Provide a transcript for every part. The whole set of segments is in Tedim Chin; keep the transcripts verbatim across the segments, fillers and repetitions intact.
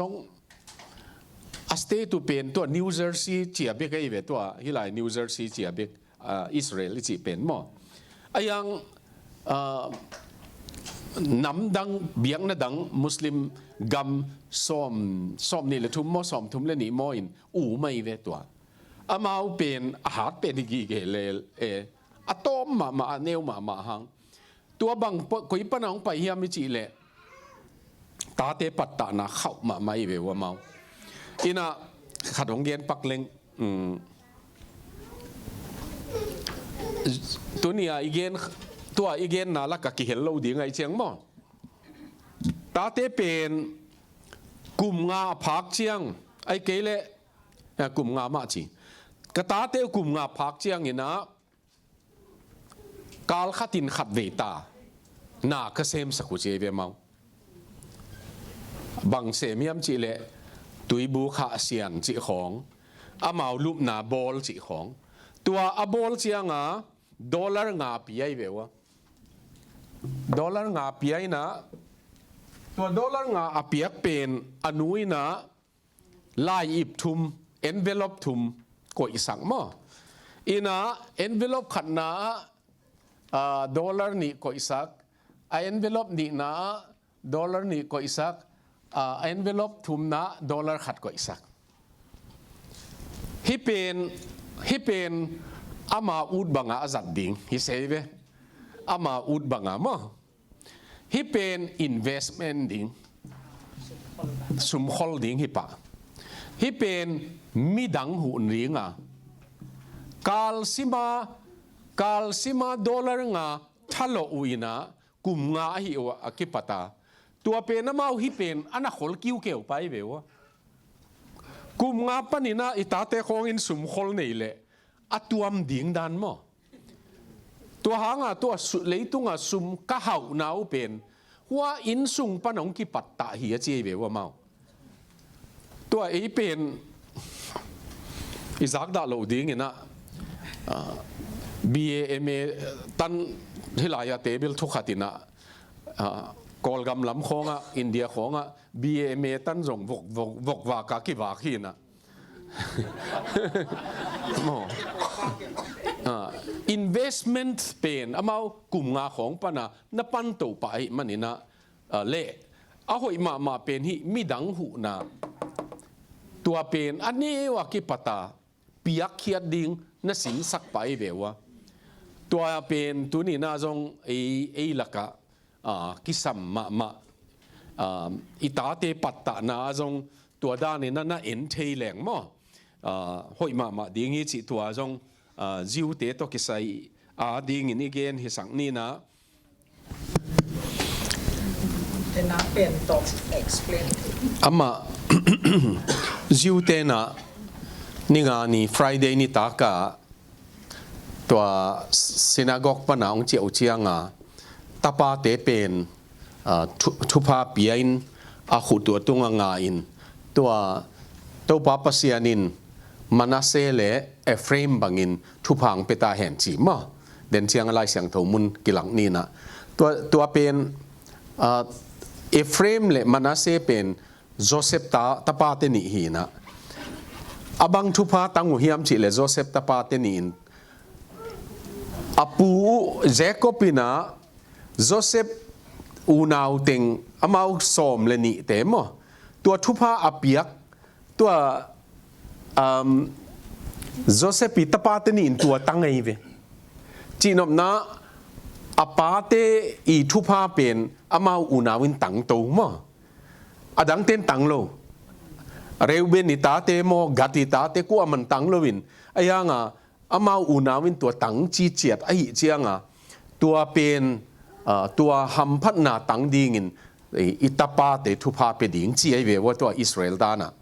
zong a state uh pen tua New Jersey cia bek ahi ve, tua hi lai New Jersey cia bek, ah, Israel i cih pen maw. A yang, ah, namdang, biakna dang Muslim gam sawm, sawm nih le thum maw, sawm thum le nih maw in um ahi ve tua. Amau pen a hat pen hi gige le, eh, a tawm mahmah, a neu mahmah hang. Tua bang po-, koi pana hong pai hiam i cih leh tate pattahna khauh mahmah i ve uh amau. Inah khat hong gen pak leng, um, tuni a i gen, tua i genna laka kihel lo ding ahi ciang maw. Tate pen kum nga a phak ciang, ai kei leh, eh, kum nga mah ci. Ka tate uh kum nga phak ciang inah kal khatin khat vei ta na ka semsak uh ci ei ve amau. Bang sem hiam cih leh tuibu khah sian cih khawng, amau lupna bawl cih khawng. Tua a bawl cianga dollar nga pia i ve uh a. Dollar nga pia inah, tua dollar nga a piak pen a nu inah lai ip thum, envelope thum koihsak maw. Inah envelope khatna ah, ah, dollar nih koihsak, a envelope nihna ah dollar nih koihsak, ah, a envelope thumna ah dollar khat koihsak. Hih pen, hih pen ama ut banga a zat ding hi sei ve. Ama ut banga maw. Hih pen investment ding, sumkhol ding hi pah. Hih pen midang huh dinga, kalsima, kalsima dollar nga thalawh uh inah kum nga ahi uh a kipata. Tua pen amau hih pen a na khol kiukeu pai ve uh a. Kum nga paninah i tate khawngin sumkhol nei leh a tuam ding dan maw. Tua hanga tua su-, leitunga sum ka hauhna uh pen hua innsung pana hong kipattah hi a ci ei ve uh amau. Tua ei pen i zakdah loh dinginah, ah, B A M A tan hi lai-a table thukhat inah, ah, Kawlgam lam khawngah, India khawngah B A M A tan zong vok, vok, vok vaka kivak hi inah. Maw. Ah, investment pen amau kum nga khawng pana na panto pah ahih maninah, ah, le a hoih mahmah pen hih midang huhna. Tua pen a neu a kipata piakkhiat ding na sinsak pah i ve uh a. Tua pen tuninah zong ei, ei lakah, ah, kisam mahmah, ah, i tate pattahna ah zong tua daninah na en thei leng maw. Ah, hoih mahmah ding hi cih tua zong, ah, Jew-te tawh kisai a dingin i gen hisak ninah. Amah Jew-te na ninga ni Friday nitakah tua synagogue pana hong ciah uh cianga tapate pen, ah, thu-, thupha pia in a khut uh a tunga nga in tua Topa Pasian in Manasseh le Ephraim bangin thupha hong pia ta hen ci maw. Den cianga Lai Siangtho mun kilak ninah. Tua, tua pen, ah, Ephraim le Manasseh pen Joseph ta, tapate nih hinah. A bang thupha tang uh hiam cih leh Joseph tapate nih in a pu uh Jacob inah Joseph unau teng amau sawm le nihte maw. Tua thupha a piak, tua, um, Joseph i tapate nih in tua tang ahi ve. Cihnopna a pate i thupha pen amau unau in tangto maw. A dangten tang lo. Reuben i tate maw, Gad i tate kuaman tang loin. A yanga amau unau in tua tang ciciat ahih cianga tua pen, ah, tua hamphatna tang dingin i, i tapate thupha pia ding ci ahi ve ua tua Israel dana.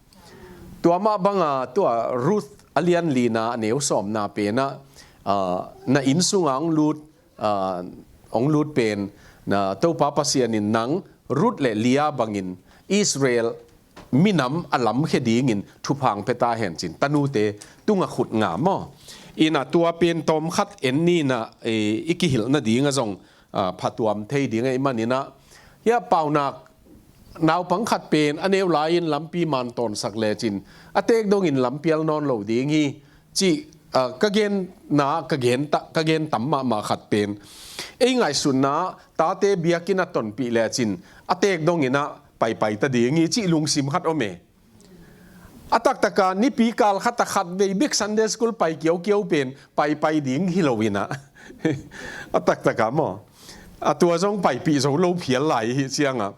Tua mah banga tua Ruth a lian lina a neu sawmna pena, ah, na inn sunga hong lut, ah, hong lut pen na Topa Pasian in nang Ruth le Leah bangin Israel minam a lamkhia dingin thupha hong pia ta hen cin tanute tunga khut nga maw. Ina tua pen tawmkhat en nina, eh, i kihilh nadinga zong, ah, phatuam thei ding ahih maninah hia paunak naupang khat pen a neu lai-in lampi man tawnsak lecin a teek dongin lampial nawn lo ding hi cih, ah, ka genna, ka gen ta, ka gen tam mahmah khat pen ei ngaihsutna tate biakinn a tonpih lecin a teek dongin ah paipai ta ding hi cih lungsim khat om e. A taktaka nipi kal khat a khat vei bek Sunday school pai kiaukiau pen paipai ding hi lo inah a taktaka maw, a tua zong paipih zo lo phial lai hi cianga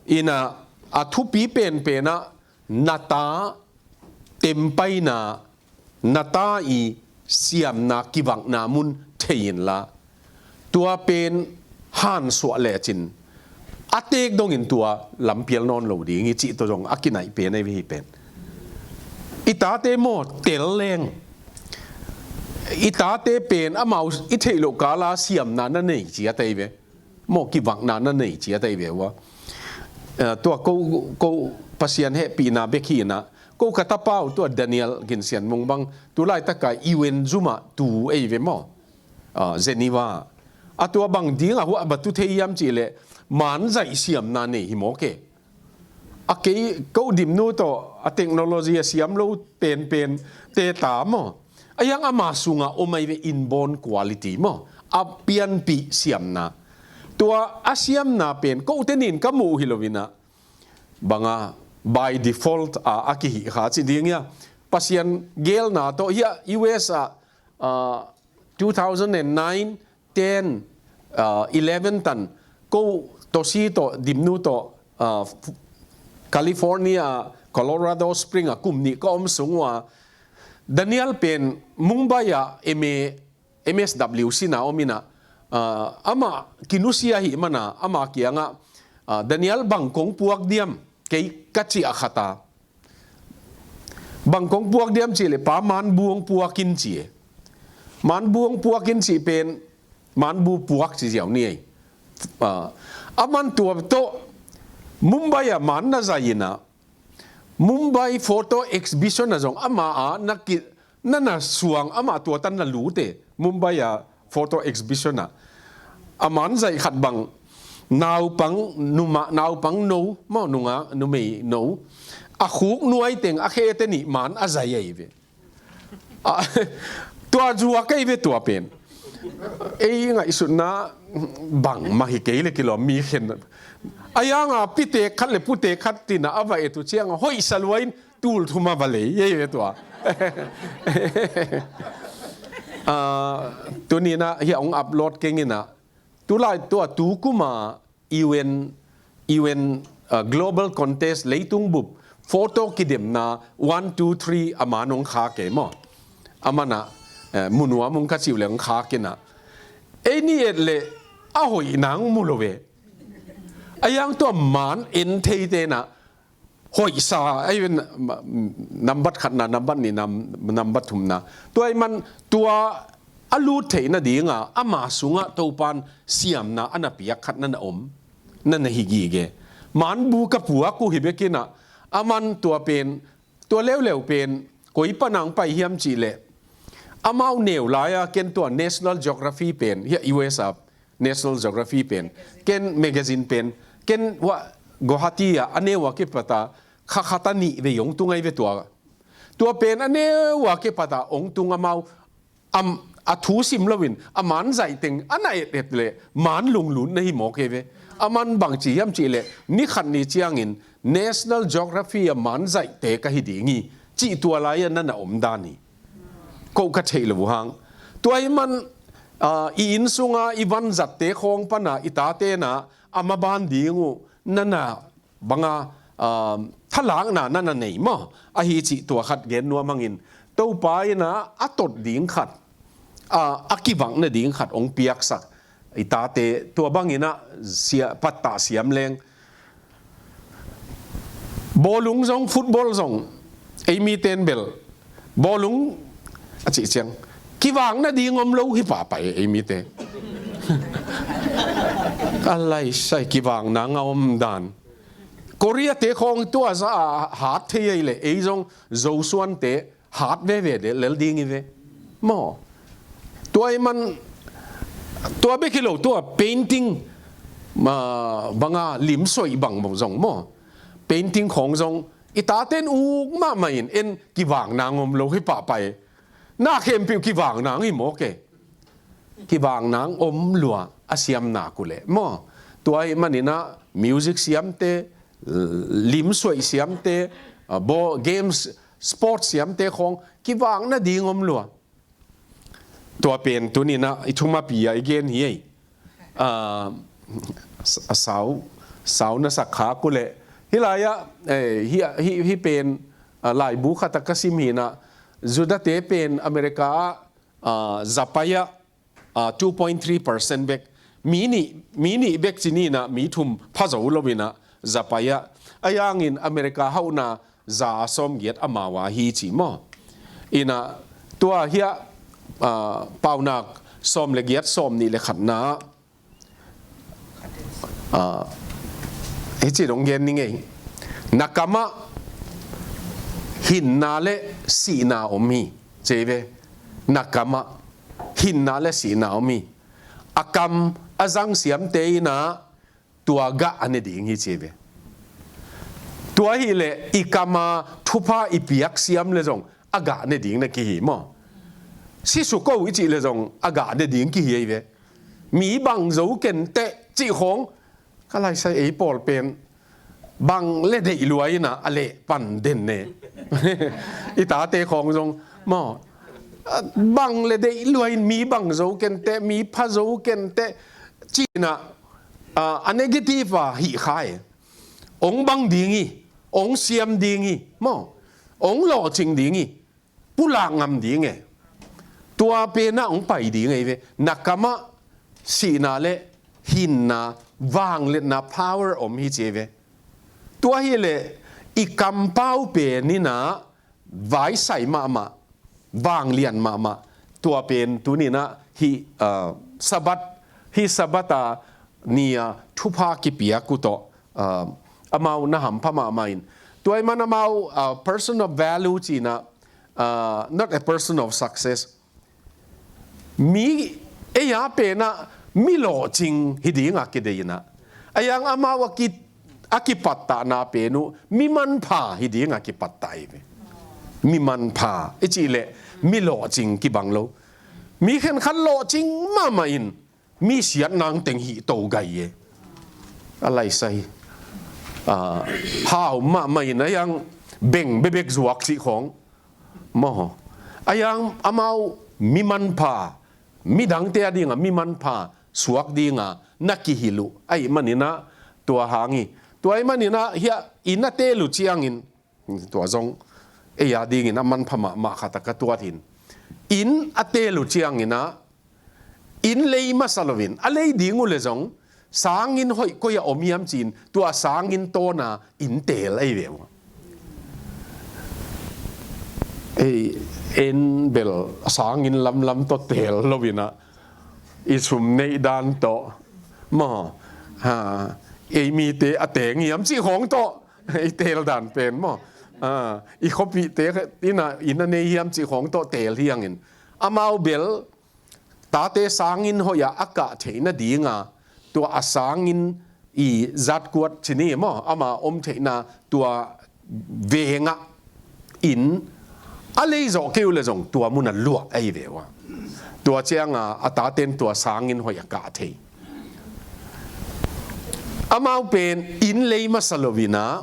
inah a thupi penpenah na ta tempaina, na ta i siamna kivakna mun thei inla tua pen hansuah lecin a teek dongin tua lampial nawn lo ding hi cih tawh zong a kinaih pen ei ve hi pen. I tate maw tel leng i tate pen amau i theih loh kala siamna na nei ciat ei ve. Maw kivakna na nei ciat ei ve ua. Eh, tua ko, ko Pasian hehpihna bek hi inah ko ka tapau tua Daniel Gin Sian Mung bang tulaitaka U N zumah tu ei ve maw. Ah, Geneva a tua bang dingah huah batu thei hiam cihleh man zaih siamna nei hi mawk e. A kei ko dimnu tawh a technology a siam lo penpen te ta maw. A hiang ama sungah om ai ve inborn quality maw. A pianpih siamna. Tua a siamna pen ko tenin ka muh uh hi lo inah banga by default a, a kihih kha ci ding hia. Pasian gelna tawh hia U S ah, ah, two thousand and nine, ten, ah, eleven tan ko Tosi tawh dimnu tawh, ah, California, Colorado Spring ah kum nih ka om sung ua Daniel pen Mumbai ah M A M S W sina om inah, ah, amah kinusia hi mana ama kiangah, ah, Daniel bang kong puak diam kei ka cih a khata. Bang kong puak diam cihleh pa manbuang puak in ci e. Manbuang puak in cih pen manbu puak ci ziau ni ei. Ah, a man tua tawh Mumbai ah man na zai inah Mumbai Photo Exhibition ah zong ama a na ki, na na suang ama tua tan na lute Mumbai ah photo exhibition ah a man zaih khat bang naupang numa, naupang no maw nunga numei no a khuk nuai teng a khe te nih man a zai ahi ve. Ah, tua zuak ahi ve tua pen. Ei ngaihsutna bang mah hi kei le kilawm mi khen. A yanga pitek khat le putek khat tina a va et uh cianga hoih saluain tul thuma va lei ei ve tua. Ah, tunina hi a hong upload keng inah tulai tua tu kuma U N, U N, ah, global contest leitung bup photo kidemna one two three a man hong khak e maw. A manah, eh, munuam hong ka ciu le hong khak inah ei ni et le a hoih nang mu lo ve. A yang tua man en thei tenah hoihsa ahi ve. Nambat khatna, nambat nih, nam, nambat thumna. Tua ahi man tua a lut theih nadinga ama sungah Topan siamna a na piak khat na na om na na hi gige. Manbu ka puak uh hi bekinah a man tua pen tua leuleu pen koi panang pai hiam cihleh amau neu lai-a ken tua National Geography pen hia U S a National Geography pen ken magazine pen ken wa Guwahati ah a neu a kipata kha khata nih vei hong tung ahi ve tua. Tua pen a neu a kipata hong tung amau am, a thu sim loin a man zaih teng a na et et le man lunglut na hi mawk hi ve. A man bang ci hiam cihleh ni khat ni ciangin National Geography a man zaihte ka hi ding hi cih tua lai-a na na om dan hi. Ko ka theih lo uh hang tua hi man, ah, i inn sunga i vanzatte khawng pana i tate na a maban ding uh na na banga, ah, thalakna na na nei maw ahi cih tua khat gen nuam hangin Topa inah a tot ding khat, ah, a kivak nading khat hong piaksak i tate tua banginah sia, pattah siam leng. Bawlung zong football zong ei miten bel bawlung a cih ciang kivak nading om lo hi pahpah ei mite. A laisai kivakna nga om dan. Korea te khawng tua za a hat thei ei le ei zong Zosuan te hat veve de lel ding hi ve. Maw. Tua i man tua bek hi lo tua painting ma, banga limsuai bang zong maw, painting khawng zong i taten uk mahmah in, en kivang nang om lo hi pahpah e. Na khempeuh kivang nang hi mawk e. Kivang nang om lua a siamna uh leh maw. Tua ahih maninah music siamte, limsuai siamte, ah, ball, games, sports siamte khawng kivang nading om lua. Tua pen tuninah i thumapi ah i gen hi ei. Ah, a sau, sau na sak khak uh leh. Hih lai-ah, eh, hih, hih, hih pen, ah, laibu khat ah ka sim hinah, Judate pen America ah, ah, zapai ah, ah, two point three percent bek. Mi nih, mi nih bek ci ninah, mi thum pha zo loinah zapai ah. A yangin America hauhna za sawmgiat amau a hi ci maw. Inah tua hiah, ah, Paunak sawm le giat, sawm nih le khatna, ah, hici dong gen ni ngei. Na kamah hinna le sihna om hi, ci ve. Na kamah hinna le sihna om hi. A kam a zang siamte inah tua gah a ne ding hi, ci ve. Tua hileh i kama thupha i piak siam le zong a gah ne ding na kihi maw. Sisuk o i cih le zong a gah ne ding kihi ei ve. Mi bang zo kenteh cih khawng, ka laisai ei pawl pen bang le deih lua inah a leh pan den ne. I tate khawng zong maw, bang le deih lua in mi bang zo kenteh, mi pha zo kenteh ci-inah, ah, a negative a hih kha e. Ong bang ding hi, ong siam ding hi maw, ong lawhcing ding hi, pulak ngam ding e. Tua penah ong pai ding ei ve. Na kamah sihna le hinna, vangliatna, power om hi, ci ei ve. Tua hileh i kampau pen inah vaisai mahmah, vanglian mahmah. Tua pen tuninah hih, ah, Sabbath, hih Sabbath a ni a thupha kipiak uh tawh, ah, amau na hampha mahmah in. Tua ahih man amau, ah, person of value cinah, ah, not a person of success. Mi, ei a penah mi lawhcing hi dinga kidei inah. A yang amau a ki, a kipattahna pen uh mi manpha hi dinga kipattah hi ve. Mi manpha i cih leh mi lawhcing kibang lo. Mi khenkhat lawhcing mahmah in mi siat nang teng hih to gai e. A laisai, ah, hau mahmah in a yang beng bebek zuak cih khawng maw. A yang amau mi manpha, midangte a dinga mi manpha suak dinga na kihilh uh ahih maninah tua hang hi. Tua ahih maninah hiah inn a teel uh ciangin, tua zong ei a dingin a manpha mahmah khat a ka tuat hin. Inn a teel uh cianginah inn lei masa loin, a lei ding uh le zong sanginn hoih koi-ah om hiam ci-in, tua sanginn tawna inn teel ahi ve uh. Ei, en bel sanginn lamlam tawh teel loinah, i sum neih dan tawh maw, ha, ei mite a teng hiam cih khawng tawh i teel dan pen maw, ha, i khuapihte inah inn a nei hiam cih khawng tawh teel hi hangin, amau bel tate sanginn hoih-ah a kah theih nadinga, tua a sanginn i zatkuat ci ni maw, ama om theihna tua vengah inn a lei zawh kei uh le zong tua munah luah ahi ve uh a. Tua cianga a taten tua sanginn hoih a kah thei. Amau pen inn lei masa loinah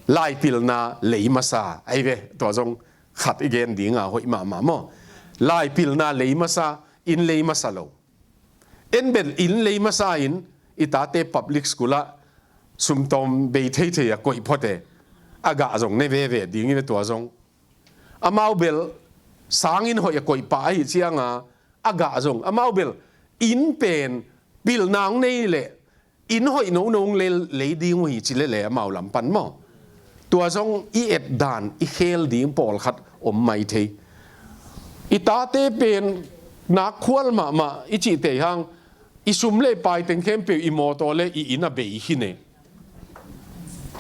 laipilna lei masa ahi ve. Tua zong khat i gen dinga hoih mahmah maw. Laipilna lei masa, inn lei masa lo. En bel inn lei masa in i tate public school ah sumtawm bei theithei a koih phot e. A gah zong ne veve ding hi ve tua zong. Amau bel sanginn hoih a koih pah ahi cianga a gah zong. Amau bel inn pen pilna hong nei leh inn hoih nono hong lei, lei ding uh hi ci lele amau lam pan maw. Tua zong i etdan i khel ding pawlkhat om mai thei. I tate pen nak khual mahmah i cih tei hang, i sum le i pai teng khempeuh, i mawtaw le i inn a bei hi ne.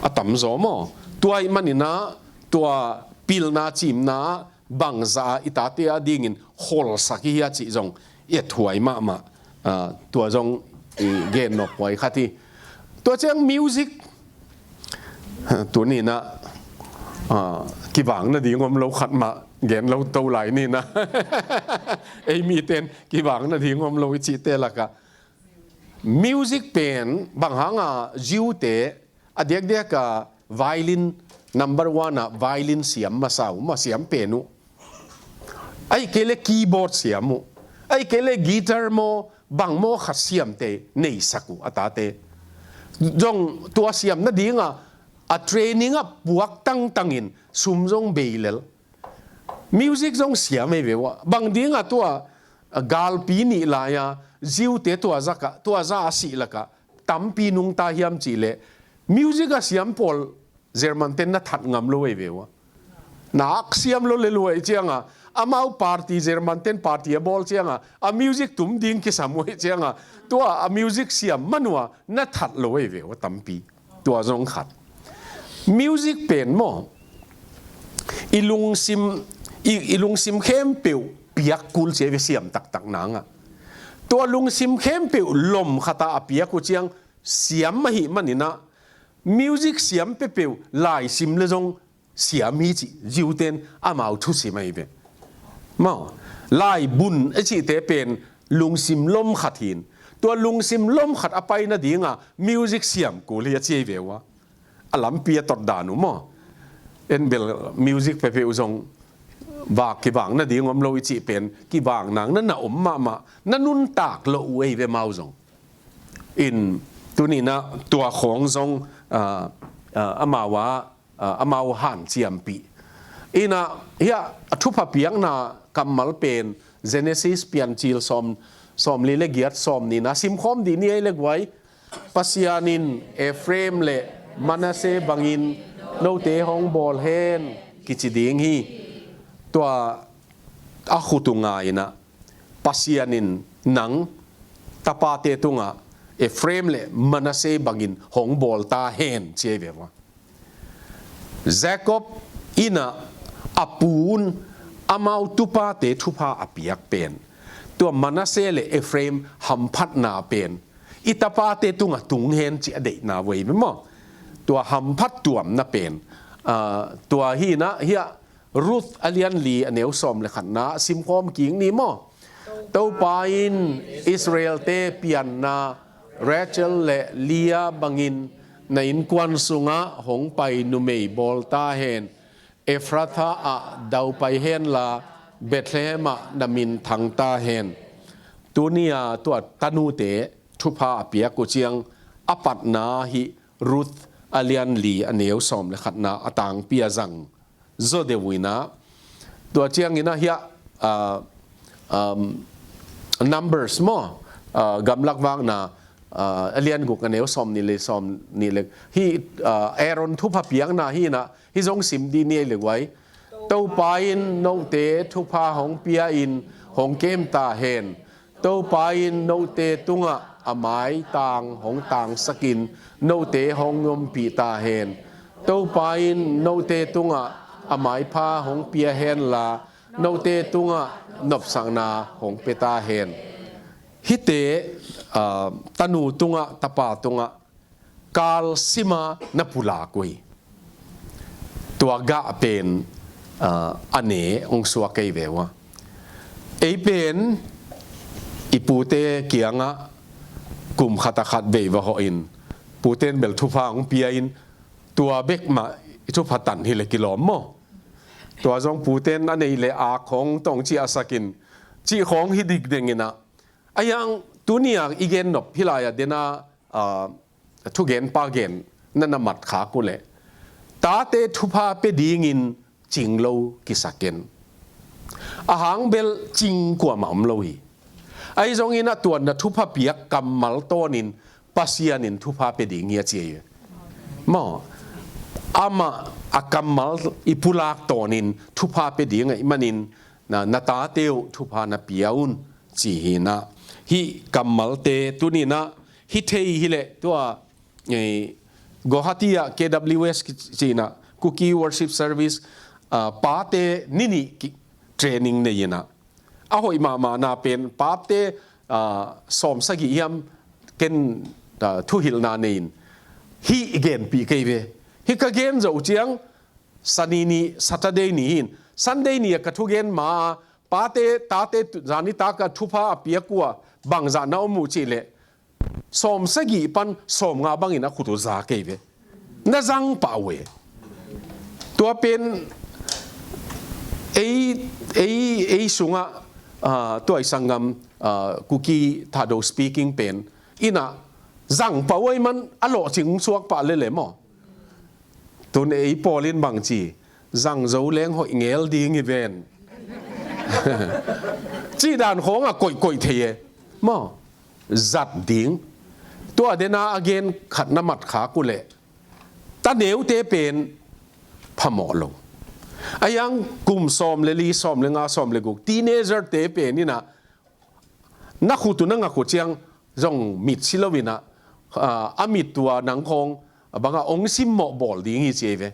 A tamzaw maw. Tua ahih maninah tua pilna cimna bangzah a i tate a dingin kholsak i hia cih zong i ethuai mahmah. Ah, tua zong i gen nop huai khat hi. Tua ciang music, tuni in ah, ah, kivang nading om lo khat mah gen lo to lai ni in ah. Ei miten kivang nading om lo i cihte lakah music pen bang hanga Jew-te a diakdiak a violin, number one a violin siam masa uh, mah siam pen uh. Ahih kei leh keyboard siam uh. Ahih kei leh guitar maw, bang maw khat siamte neisak uh a tate. Zong tua siam nadinga a training a puak tangtangin sum zong bei lel. Music zong siam ei ve uh a. Bang dinga tua, a, galpi nih lai-a Jew-te tua zakah, tua za a sih lakah tampi nungta hiam cih leh music a siam pawl German-ten na that ngam lo ei ve uh a. Nak siam lo le luai cianga amau party, German-ten party a bawl cianga a music tum ding kisam uh ei cianga tua a music siam man uh a na that lo ei ve uh a tampi. Tua zong khat. Music pen maw, i lungsim, i, i lungsim khempeuh piak kul ci ei ve siam taktak nangah. Tua lungsim khempeuh lom khata a piak uh ciang siam ahih manin ah music siam peuhpeuh lai sim le zong siam hi cih Jew-ten amau thusim ahi ve. Maw, lai bun a cihte pen lungsim lom khat hi in, tua lungsim lom khat a pai nadinga music siam kul hi a ci ei ve uh a. A lampi a tot dan uh maw. En bel music peuhpeuh zong vak kivang nading om lo i cih pen kivang nang na na om mahmah, na nuntak lo uh ei ve mau zong. In tuni in ah tua khawng zong, ah, ah, amau a, ah, amau hanciampih. In ah hiah a thupha piakna kammal pen Genesis Piancil sawm, sawmli le giat, sawmnihna simkhawm dih ni ei le guai. Pasian in Ephraim le Manasseh bangin note hong bawl hen kici ding hi. Tua a khut uh nga in ah Pasian in nang tapate tungah Ephraim le Manasseh bangin hong bawl ta hen ci ei ve uh a. Jacob in ah a pu un amau tupate thupha a piak pen, tua Manasseh le Ephraim hamphatna pen i tapate tungah tung hen cih a deihna uh ei ve maw. Tua hamphat tuamna pen, ah, tua hi in ah hiah Ruth a lian li a neu sawm le khatna simkhawm kik ni maw. Topa in Israel-te pianna Rachel le Leah bangin na innkuan sungah hong pai numei bawl ta hen. Ephrathah ah daupai henla Bethlehem ah na min thang ta hen. Tuni-a tua tanute thupha a piak uh ciang a patna hih Ruth a lian li a neu sawm le khatna a tangpi a zang zaw deuh uh in ah. Tua ciangin ah hiah, ah, um, Numbers maw, ah, Gamlak Vakna, ah, a lian guk a neu sawmnih le sawmnih le, hih, ah, Aaron thupha piakna hi in ah, hih zong sim dih ni ei le guai. Topa in note thupha hong pia in hong kem ta hen. Topa in note tungah a maitang hong tangsakin note hong ompih ta hen. Topa in note tungah a maipha hong pia henla note tungah nopsakna hong pia ta hen. Hihte, ah, tanu tungah tapa tungah kal sima na pulak uh hi. Tua gah pen, ah, a ne hong suak ei ve uh a. Ei pen i pute kiangah kum khat a khat vei va hawh in, puten bel thupha hong pia in, tua bek mah i thupha tan hi le kilawm maw. Tua zong puten a neih le ak khawng tawh hong ciahsak in, cih khawng hi dikdeng in ah. Ahi hang tuni-a i gen nop hih lai-ah dena, ah, thugenpa gen na na mat khak uh leh tate thupha pia dingin cing lo kisak ken. A hang bel cing kuamah om lo hi. Ahi zongin a tuan na thupha piak kammal tawnin Pasian in thupha pia ding hi a ci hi. Maw, amah a kammal i pulak tawnin thupha pia ding ahih manin na, na tate uh thupha na pia un ci hi in ah. Hih kammalte tuni in ah hi thei hi leh tua, eh, Guwahati ah K W S ci in ah Kuki Worship Service, ah, pate ni nih ki training nei in ah. A hoih mahmahna pen pate, ah, sawm sagih hiam ken, ah, thuhilhna nei-in hih genpih kei ve. Hih ka gen zo ciang Sani ni, Saturday ni hi-in, Sunday ni-a ka thugen ma-a pate, tate tu-, zani taka thupha a piak uh a bangzah na om uh cih leh sawm sagih pan sawm nga bangin a khut uh za kei ve. Na zang pah uh e. Tua pen ei, ei, ei sungah, ah, tua i sanggam, ah, Kuki Thado speaking pen in ah zang pah uh ei man a lawhcing suak pah lele maw. Tun ei pawl in bang ci, zang zo leng hoih ngel ding hi ven. Cih dan khawngah koihkoih thei e. Maw, zat ding. Tua dena a gen khat na mat khak uh leh, ta neute pen phamawh lo. A hiang kum sawm le li, sawm le nga, sawm le guk, teenager-te pen in ah na khut uh na ngak uh ciang zong mit si lo in ah, ah, a mit uh a nang khawng a bangah ong simmawh bawl ding hi ci ei ve.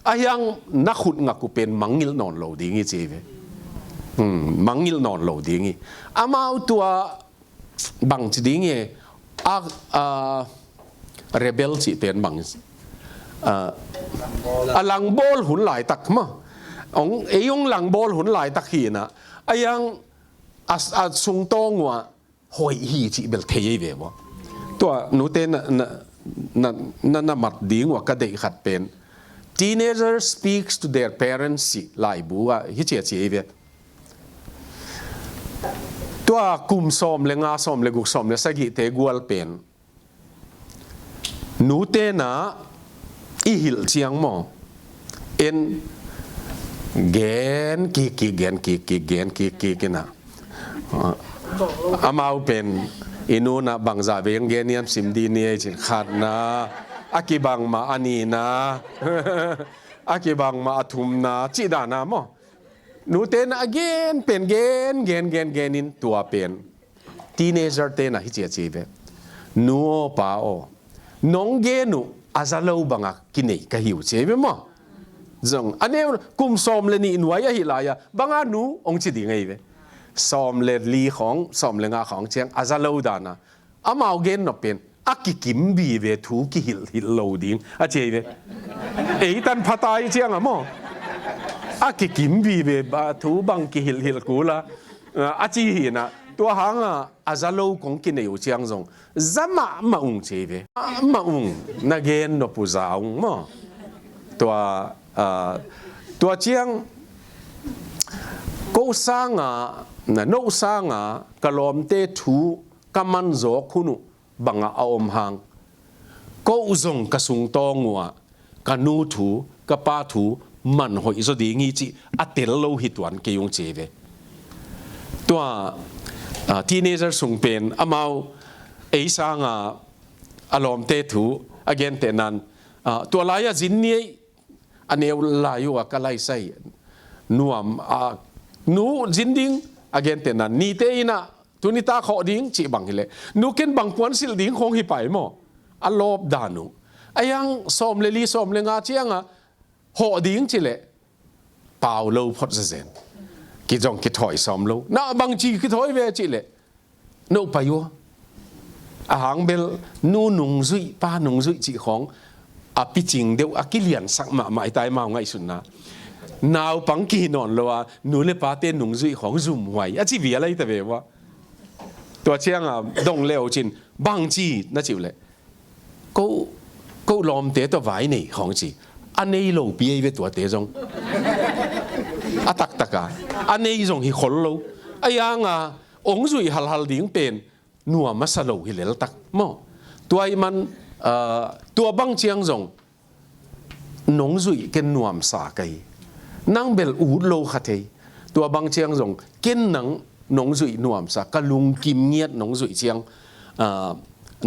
A hiang na khut ngak uh pen mangngilh nawn lo ding hi ci ei ve. Hmm, mangngilh nawn lo ding hi. Amau tua bang ci ding hi, a, a, rebel cih pen bang, a, a langbawl hun laitak maw. Ong, ei ong langbawl hun laitak hi in ah. A hiang a, a sungtawng uh ah hoih hi cih bel thei ei ve maw. Tua nute na, na, na, na, na mat ding uh a ka deih khat pen, "Teenager speaks to their parents," cih laibu ah hi ci a ci ei ve. Tua kum sawm le nga, sawm le guk, sawm le sagihte gual pen nute na i hilh ciang maw, en gen kik kik, gen kik kik, gen kik kik in ah, amau pen i nu in ah bangzah vei ong gen hiam sim dih ni ei cin, khatna, a kibang mah a nihna, a kibang mah a thumna cih dan a maw. Nute na a gen pen gen, gen, gen, gen in tua pen teenager-te na hi ci a ci ve. Nu aw pa aw, nong gen uh a za lo bangah kinei ka hi uh ci ei ve maw. Zong a neu kum sawm le nih nuai ahi lai-a bangah nu ong ci ding ei ve. Sawm le li khawng, sawm le nga khawng ciang a za lo dan a amau gen nop pen a kikim vive, thu kihilhhilh lo ding a ci ei ve. Ei tan phatai ciang a maw, a kikim vive, ba thu bang kihilhhilh kul a, a ci hi in ah, tua hangah a za lo kong kinei uh ciang zong za mahmah ung ci ei ve. Mahmah ung, na gen nop uh za ung maw. Tua, ah, tua ciang ko sangah, na, no sangah ka lawmte thu ka man zawk hun uh bangah a om hang, ko zong ka sungtawng uh ah ka nu thu, ka pa thu man hoih zaw ding hi cih a tel lo hi tuan kei ung ci ei ve. Tua, ah, teenager sung pen amau ei sangah a lawmte thu a gentehna in, ah, tua lai-ah zin ni ei, a neu lai uh a ka laisai nuam, a, nu zin ding a gentehna in, nite in ah tuni tak hawh ding cih bang hi leh, nu ken bang puan silh ding khawng hi pai maw. A lawp dan uh. A hiang sawm le li, sawm le nga ciangah hawh ding ci leh pau lo phot zezen. Ki zong kithawi sawm lo. Na bang ci kithawi ve ci leh, no pai uh a, a hang bel nu nungzuih, pa nungzuih cih khawng a picing deuh, a kiliansak mahmah hi tai, amau ngaihsutna. Naupang kihi nawn lo a nu le pate nungzuih khawng zumhuai a ci vial ahi ta ve uh a. Tua ciangah dong le uh cin, bang ci na cih uh leh, ko, ko lawmte tawh vai nei khawng ci. A nei lopi ei ve tuate zong. A taktak a, a nei zong hi khol lo. A hiangah ong zuih halhal ding pen nuam a sa lo hi leltak maw. Tua ahih man, ah, tua bang ciang zong nong zuih ken nuamsa ka hi. Nang bel ut lo kha thei. Tua bang ciang zong ken nang nong zuih nuamsa, ka lungkim ngiat nong zuih ciang, ah,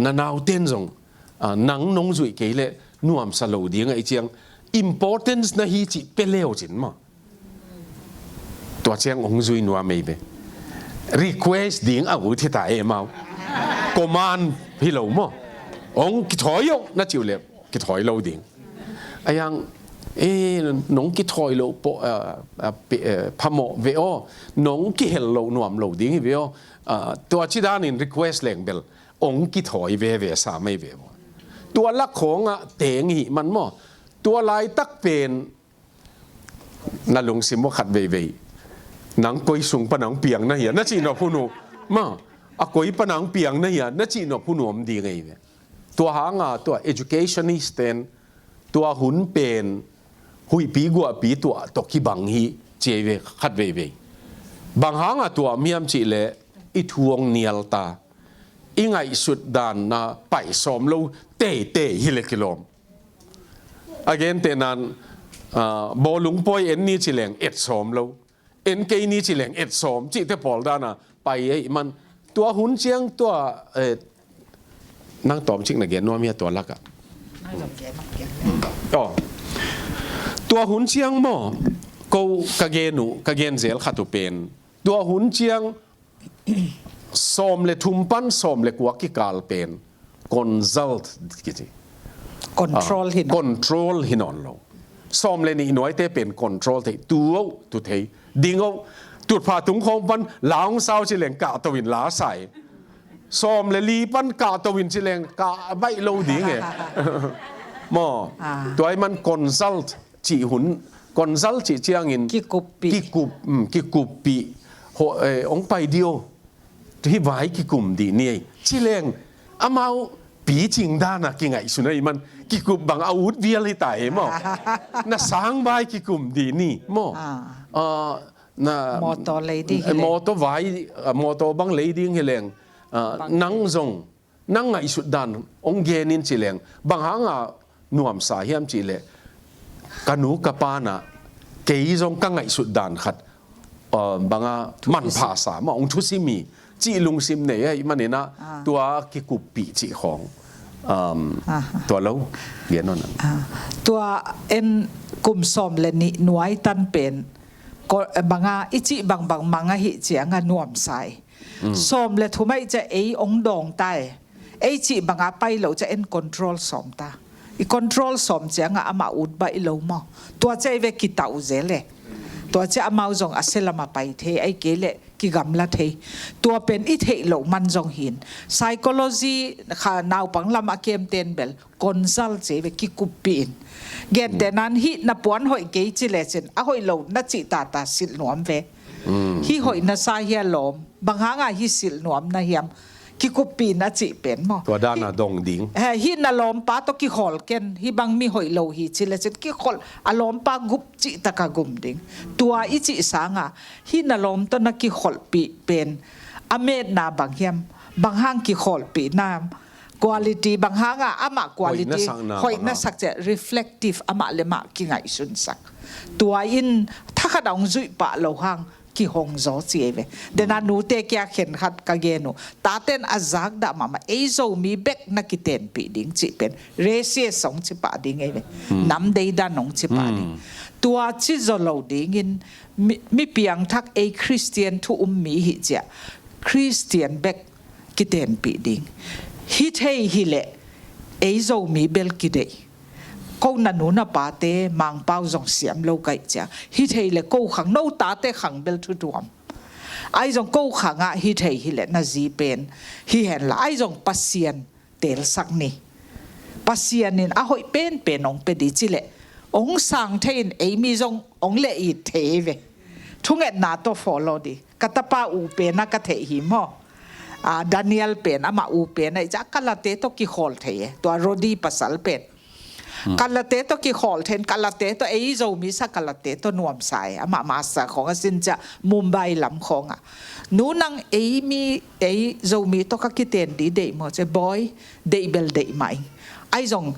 na nauten zong, ah, nang nong zuih kei leh nuamsa lo ding ahih ciang importance na hi cih pia le uh cin maw. Tua ciang ong zui nuam ei ve. Request ding a ut hi ta e maw. Command hi lo maw. Ong kithawi uh na cih uh leh kithawi lo ding. A hiang, eh, nong kithawi lo pah, ah, ah, pe-, eh, phamawh ve aw. Nong kihel lo nuam lo ding hi ve aw. Ah, tua ci danin request leng bel ong kithawi veve sa mai ve maw. Tua lak khawngah teng hi man maw. Tua laitak pen na lungsim maw khat veivei. Nang koi sung pan ang piang na hia, na cih nop hun uh. Maw, a koi pan ang piang na hia, na cih nop hun uh om ding ei ve. Tua hanga tua educationist ten tua hun pen huihpi guahpi tuah tawh kibang hi ci ei ve khat veivei. Bang hanga tua miam cih leh i thu hong nial ta, i ngaihsut dan na pai sawm lo teitei hi le kilawm. A gentehnan, ah, bawlung pawi en ni ci leng et sawm lo. En kei ni ci leng et sawm cihte pawl dana pai ei man. Tua hun ciang tua, eh, nang tawm cik na gen nuam hia tua lakah. Aw. Tua hun ciang maw, ko ka gen uh, ka gen zel khat uh pen. Tua hun ciang sawm le thum pan sawm le kua kikal pen consult kici. Control hi nawn. Control hi nawn lo. Sawm le nih nuaite pen control thei. Tu oh, tu thei. Ding oh. Tutpha tung khawng pan la hong sau ci leng kahto in la sai. Sawm le li pan kahto in ci leng kah baih lo ding e. Maw. Ah. Tua ei man consult cih hun, consult cih ciangin kikuppih. Kikup, mm, kikuppih. Ho, eh, hong pai dio. Hih vai kikum dih ni ei. Ci leng, amau picing dana kingaihsun ei man. Kikup bang a ut vial hi ta ei maw. Na sang vai kikum dih ni maw. Ah. Ah, na motor lei ding hi leng. Motor vai, ah, motor bang lei ding hi leng. Ah, bang nang zong nang ngaihsut dan hong gen in ci leng, bang hanga nuamsa hiam cih leh, ka nu ka pa na kei zong ka ngaihsut dan khat, uh, banga manpha sa mah hong thusim hi cih lungsim nei ahih manin ah, ah, tua kikuppih cih khawng, um, ah, tua lo gen nawn. Ah, tua en kum sawm le nih nuai tan pen, ko-, banga i cih bangbang mang ahih cianga nuamsa hi. Mm. Sawm le thum ahih ciah ei hong dawng ta e. Ei cih banga pai lo ciah en control sawm ta. I control sawm ciangah amah ut baih lo maw. Tua ciah ei ve kitau zel e. Tua ciah amau zong a sia lamah pai thei, ahih kei leh kigamla thei. Tua pen i theih loh man zong hin. Psychology kha naupang lam a kem ten bel consult ci ei ve kikuppih in. Gentehnan hih na puan hoih kei ci lecin a hoih lo na cih tata silh nuam ve. Mm. Hih hoih na sa hia lawm, bang hanga hih silh nuam na hiam, kikuppih na cih pen maw. Tua dana dong ding. He, hih na lawmpa tawh kihawl ken, hih bang mi hoih lo hi ci lecin kihawl, a lawmpa gup cih taka gum ding. Tua i cih sanga, hih na lawm tawh na kiholhpih pen, a metna bang hiam, bang hang kiholhpih na, quality bang hanga amah quality hoih na sak ciah reflective amah le mah kingaihsunsak. Tua in thakhat a hong zuih pah lo hang kihong zaw ci ei ve. Dena nute kia khen khat ka gen uh. Taten a zakdah mahmah ei Zomi bek na kitenpih ding cih pen racist hong ci pah ding ei ve. Hmm. Nam deidan hong ci pah ding. Hmm. Tua ci zaw lo dingin mi, mi piangthak ei Khristian thu um mi hih ciah Khristian bek kitenpih ding. Hi thei hileh ei Zomi bel kideih. Ko na nu na pate Mangpau zong siam lo kaih ciang. Hi thei le ko khang no tate khang bel thu tuam. Ai zong ko khangah hi thei hileh na zi pen hi henla ai zong Pasian teelsak ni. Pasian in a hoih penpen hong pia dih cileh hong sang thei in ei mi zong hong leh it thei ve. Thungetna tawh follow dih. Ka tapa u penah ka theih hi maw. Ah, Daniel pen amah u penah i cah Kalate tawh kikhawl thei e. Tua Rodi pasal pen. Hmm. Kalate tawh kikhawl thei in Kalate tawh ei Zomi sa Kalate tawh nuamsa e. Amah master khawng a sin ciah Mumbai lam khawngah. Nu nang ei mi, ei Zomi tawh ka kiten dih deih maw ci. Bawi, deih bel deih mah ing. Ai zong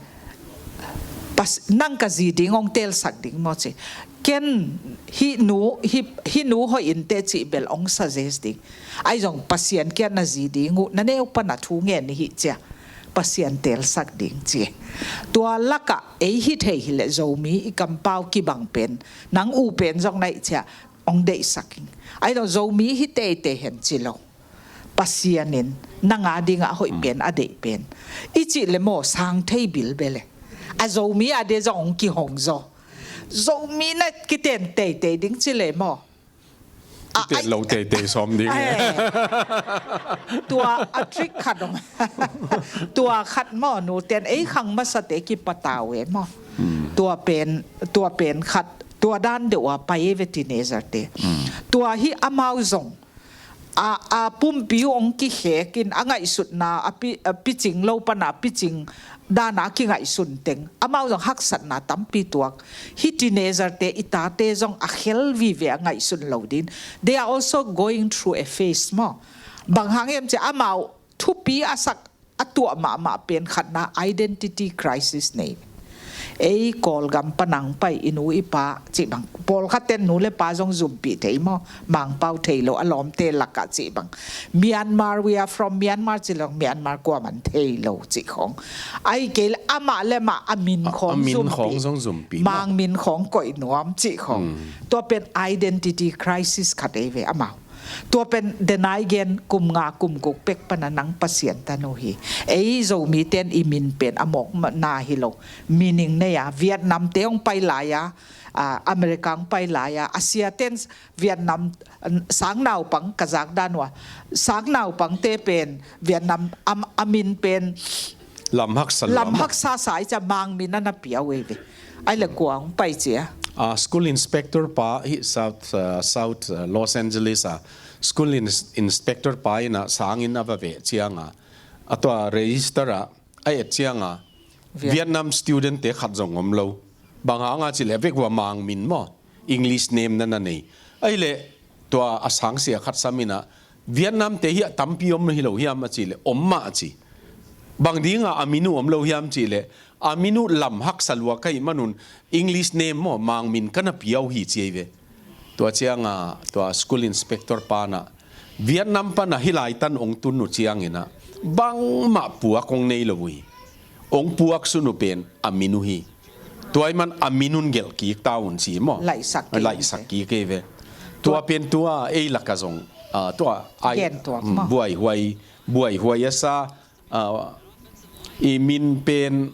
pas, nang ka zi ding hong teelsak ding maw ci. Ken hih nu, hih, hih nu hoih inteh cih bel hong suggest ding. Ai zong Pasian kiang na zi ding uh, na neu pana thu ngen i hih ciah Pasian teelsak ding ci. Tua lakah ei hi thei hileh Zomi i kampau kibang pen, nang u pen zong na hih ciah hong deihsak ing. Ai zong Zomi hi teitei hen ci lo. Pasian in nang a dingah a hoih pen, a deih pen i cih le maw sang thei bilbel e. A Zomi a dia zong hong kihong zaw. Zomi na kiten teitei ding ci le maw. a, pen lo teitei sawm ding. Tua a trick khat om. Tua khat maw, nu ten ei khang masate kipatau e maw. Tua pen, tua pen khat, tua dan deuh a pai e ve teenager te. Tua hi amau zong a, a pumpi uh hong kikhekin a ngaihsutna a pi, a picing lo pana picing dana kingaihsun teng amau zong haksatna tampi tuak. Hih teenager te i tate zong a khel vive a ngaihsun lo din. They are also going through a phase maw. Bang hang hiam ci amau thupi a sak a tuah mahmah pen khatna identity crisis nei. Ei Kawlgam panang pai i nu i pa cih bang. Pawlkhat ten nu le pa zong zumpih thei maw. Mangpau thei lo a lawmte lakah cih bang. Myanmar, we are from Myanmar cih lo Myanmar kuaman thei lo cih khong. Ai kei le amah le mah a min khong zumpih. Mang min khong koih nuam cih khong. Tua pen identity crisis khat ei ve amau. Tua pen denai gen kum nga kum guk pek pana nang Pasian tanu hi. Ei Zomi ten i min pen a mawk na hi lo. Meaning nei a Vietnam te hong pai lai a, a, America hong pai lai a, Asia ten Vietnam, sang naupang ka zak dan ua. Sang naupang te pen Vietnam am, a min pen lam haksa lam haksa sai ca mang min a na piau ei ve. Ai le kuang pai cia. A school inspector pa hi South, uh, South, uh, Los Angeles a school in, inspector pa ina sangin a va ve cianga a tua register a a et cianga Vietnam student te khat zong om lo. Bang hanga ci le vek ua mang min maw. English name na na nei. Ai le tua a sangsia khat samina Vietnam te hi a tampi om hi lo hiam a ci le om mah a ci. Bang dinga a minu om lo hiam ci le a minu lam haksa lua ka hi manun English name maw mang min ka na piau hi ci ei ve. Tua cianga tua school inspector pana Vietnam pana hi lai tan ong tun nu ciangina bangmah puak ong nei lo uh hi. Ong puak sunu pen a minu hi. Tua i man a minun gelh kik ta un ci maw. Laihsak kik ei ve. Tua pen tua ei laka zong tua buaihuai buaihuai a sa i min pen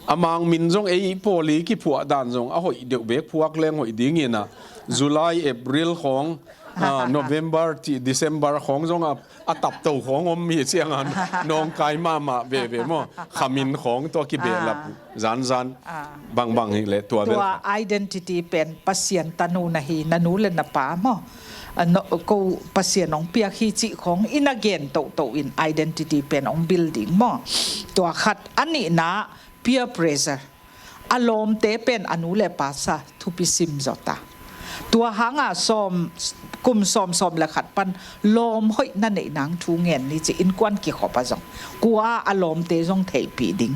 a mang min zong ei pawli kiphuah dan zong a hoih deuh bek phuak leng hoih dingina July, April khong, November, December khong zong a a tapto khong om hi cianga nawngkai mahmah veve maw. Khamin khong tua kibehlap zanzan bangbang hi le tua bel identity pen Pasian tanu na hi na nu le na pa maw. Ko Pasian ong piak hi cih khong ina gen tohtoh in identity pen ong building maw. Tua khat a nihna peer pressure. A lawmte pen a nu le pa sa thupi sim zawta. Tua hanga sawm, kum sawm sawm le khat pan lawm hoih na neih nang thu ngen ni ci innkuan kikhop a zong kua a lawmte zong theihpih ding.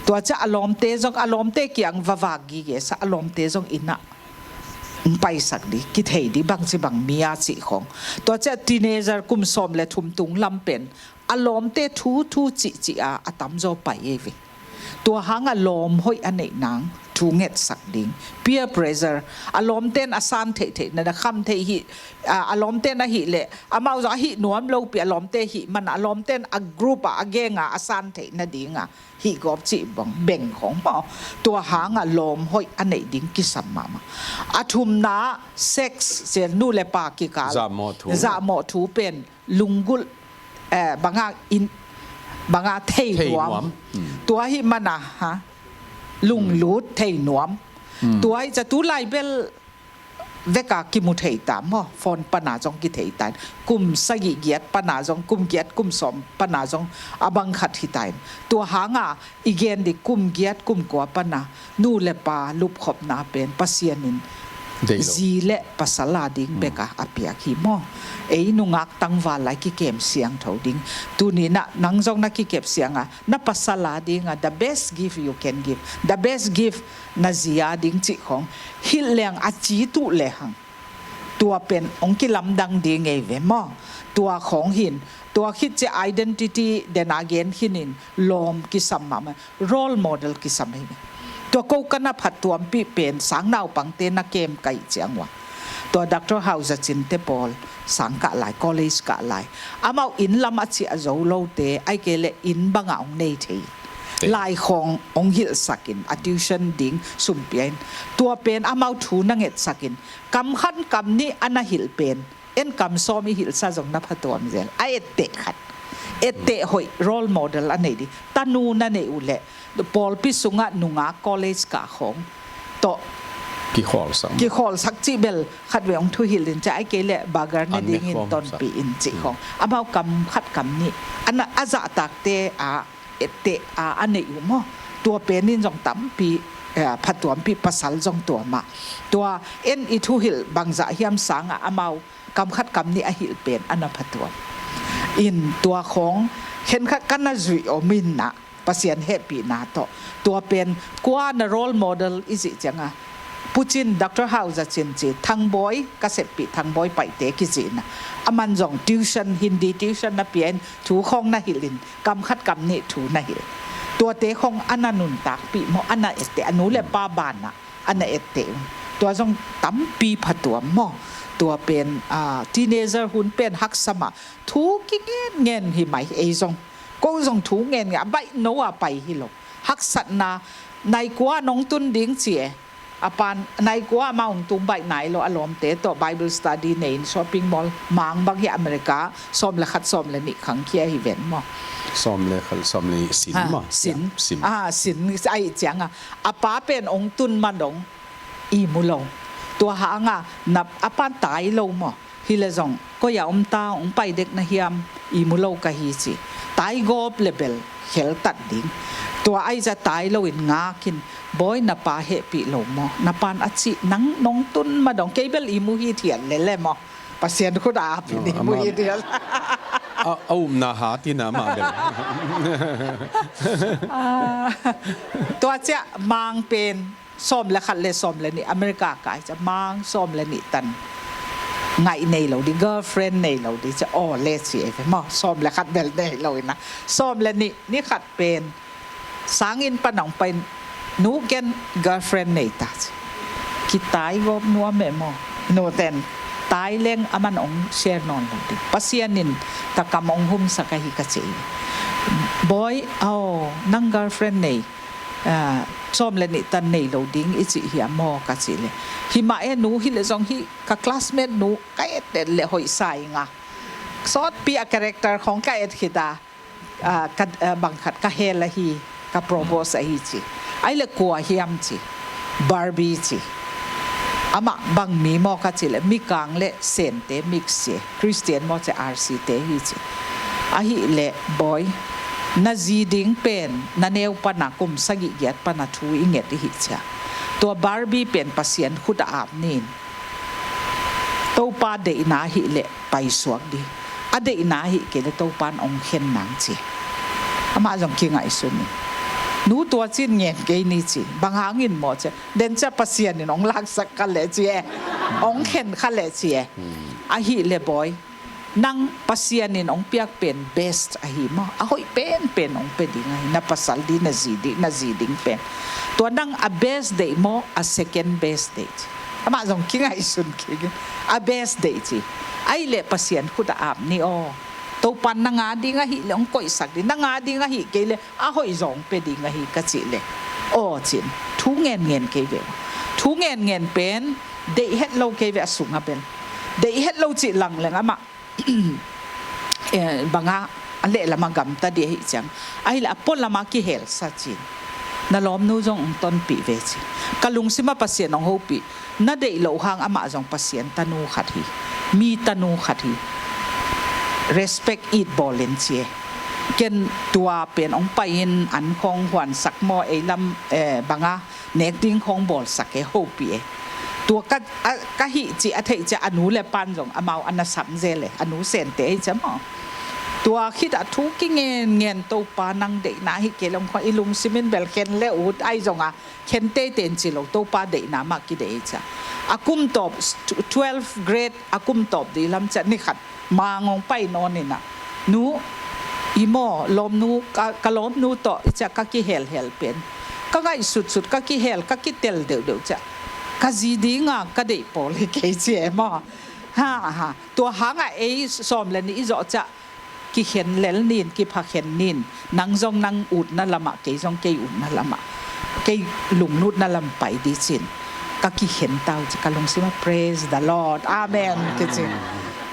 Tua cia a lawmte zong a lawmte kiang vavak gige sa a lawmte zong ina paisak di kithei di bangci bang mi a cih khong. Tua cia teenager kum sawm le thum tung lam pen a lawmte thu thu cihcih a a tamzaw pai ei ve. Tua hanga lawm hoih a neih nang thu ngetsak ding peer pressure. A lawmten a san theihtheih na da kham thei hi. A lawmten a hih leh amau zong a hih nuam lopi a lawmte hih mana a lawmten a group a a genga a san theih nadinga hih gawp cih bang beng khong maw. Tua hanga lawm hoih a neih ding kisam mahmah. A thumna sex sia nu le pa kikal zahmawh thu pen lunggulh banga in banga thei nuam. Tua hi mana ha lunglut thei nuam. Tua hi ca tu lai bel veka kimu thei ta maw. Phone pana zong kithei ta in kum sagih giat pana zong kum giat kum sawm pana zong a bang khat hi ta in tua hanga i gen di kum giat kum kua pana nu le pa lupkhopna pen Pasian in zi le pasal a ding beka a piak hi maw. Ei nungak tangval lai kikem siangtho ding. Tuninah nang zong na kikep sianga na pasal a dinga the best gift you can give, the best gift na zi a ding cih khong hilh leng a ci tuh lehang tua pen hong kilamdang ding ei ve maw. Tua khong hin tua khit cia identity dena gen khinin lawm kisam mahmah. Role model kisam hi. Tua ko ka na phat tuampih pen sang naupangte na kem ka ih ciang ua. Tua Doctor Hau Za Cin te pawl sang kah lai college kah lai amau inn lam a ciah zo lote ai kei le inn banga hong nei thei. Lai khong hong hilhsakin a tuition ding sumpia in tua pen amau thu na ngetsakin kam khan kam nih a na hilh pen En kam sawm i hilhsa zong na phatuam zel. A etteh khat. Etteh hoih role model a nei ding. Tanu na neih uh leh pawlpi sungah nungak college kah khawng tawh kikhawlsak, kikhawlsak cih bel khat vei hong thuhilh in, ciah ai kei leh bagar ne dingin tonpih in cih khawng. Amau kam khat kam nih a zahtakte ah etteh a, a neih uh maw. Tua penin zong tampi, eh, phatuampih, pasal zong tua mah. Tua en i thuhilh bangzah hiam sangah amau kam khat kam nih a hilh pen a na phatuam. In tua khawng khenkhat ka na zuih om in ah, Pasian hehpihna tawh. Tua pen kua na role model i cih ciangah, Pu Cin, Doctor Hau Za Cin ci, Thangbawi, ka seppih Thangbawi Paihte kicihna. Aman zong tuition, Hindi tuition na pia in thu khawng na hilh in, kam khat kam nih thu na hilh. Tuate khawng a na nuntakpih maw, a na etteh, a nu le pa banah a na etteh un. Tua zong tampi phatuam maw. Tua pen, ah, teenager hun pen haksa mah, thu kingen ngen hi mai ei zong. Ko zong thu ngen ngen, a baih no a pai hi lo. Haksatna, nai kua nong tun ding ci e. A pan, nai kua amah hong tung baih nai lo, a lawmte tawh Bible study nei in shopping mall, mang bang hi America, sawm le khat sawm le nih khangkhia hi ven maw. Sawm le khat sawm le nih sin maw. Sin. Ah, sin, ai ciangah. A pa pen hong tun ma dong, i mu lo. Tua hangah, na, a pan tai lo maw. Hi le zong, koi a om ta, hong pai dek na hiam, i mu lo ka hi ci. Tai gawp le bel, kheltat ding. Tua ai za tai lo in ngak in, Bawi na pa hehpih lo maw. Na pan a cih, nang nong tun ma dong, kei bel i mu hithiat le le maw. Pasian khut a ap in i mu hithiat. A, a upna hat in amah bel. Ah, tua ciah mang pen sawm le khat le sawm le nih America kai ciah mang sawm le nih tan ngaih nei lo ding, girlfriend nei lo ding ciah, aw le ci e ve maw, sawm le khat bel nei lo ina. Sawm le nih ni khat pen sanginn pan hong pai in, nu ken girlfriend nei ta ci. Kitai gawp nuam e maw. Nu ten tai leng aman hong share nawn lo ding. Pasian in ka kam hong humsak ahi ka ci. Bawi aw, nang girlfriend nei, ah, sawm le nih tan nei lo ding i cih hiam maw ka cih leh, hi mah e nu, hi leh zong hi ka classmate nu ka et et leh hoih sa ing a. Sawtpi a character khawng ka et khit a, ah, ka, ah, bang khat ka hel ahi, ka propose ahi ci. Ai leh kua hiam ci. Barbie ci. Amah bang mi maw ka cih leh, Mikang le Sente mix ci. Christian maw ci, R C te hi ci. Ahih leh Bawi, na zi ding pen, na neu pana kum sagih giat pana thu i nget i hih ciah. Tua Barbie pen Pasian khut a ap ni in. Topa deihna ahih leh paisuak ding. A deihna ahih kei leh Topan hong khen nang ci. Amah zong kingaihsun in. Nu tua cin ngen kei ni ci. Bang hangin maw ci. Den ciah Pasian in hong laksak kha leh ci e. Hong khen kha leh ci e. Ahih leh Bawi, nang Pasian in hong piak pen best ahi maw. A hoih penpen hong pia ding ahi. Na pasal ding, na zi ding, na zi ding pen. Tua nang a best deih maw, a second best deih ci. Amah zong kingaihsun kik in. A best deih ci. Ahih leh Pasian khut a ap ni aw. Topan na nga ding ahih leh hong koihsak ding. Na nga ding ahih kei leh a hoih zaw hong pia ding ahi ka cih leh, aw cin. Thu ngen ngen kei ve. Thu ngen ngen pen deih het lo kei ve a sungah bel. Deih het lo cih langleng amah, eh, bangah a lehlamah gamta dih ahih ciang. Ahih leh a pualamah kihelsa cin. Na lawmnu zong hong tonpih ve ci. Ka lungsimah Pasian hong hopih. Na deih loh hang amah zong Pasian tanu khat hi. Mi tanu khat hi. Respect it bawl in ci e. Ken tua pen hong pai in an khawng huansak maw, ei lam, eh, bangah nek ding khawng bawlsak e, hopih e. Tua ka, a, ka hih cih a theih ciah a nu le pan zong amau a na sam zel e, a nu Sente hi ciah maw. Tua khit ah thu kingen ngen Topa nang deihna ahih kei leh hong khawng i lungsim in bel khen le ut ai zong a khen teitei in ci lo, Topa deihna mah kideih hi ciah. A kum tawp, twelve grade a kum tawp dih lam ciah ni khat Mang hong pai nawn in ah, nu, i maw, lawmnu, ka, ka lawmnu tawh i ciah ka kihelhel pen, ka ngaihsutsut, ka kihel, ka kitel deuhdeuh ciah, ka zi dinga ka deih pawl hi kei ci e maw. Ha, ha. Tua hangah ei sawm le nih i zawh ciah, kikhen lel nin, kiphakhen nin, nang zong nang utna lamah, kei zong kei utna lamah, kei lunglutna lam pai dih cin, ka kikhen tau ci, ka lungsimah, "Praise the Lord, Amen," kici.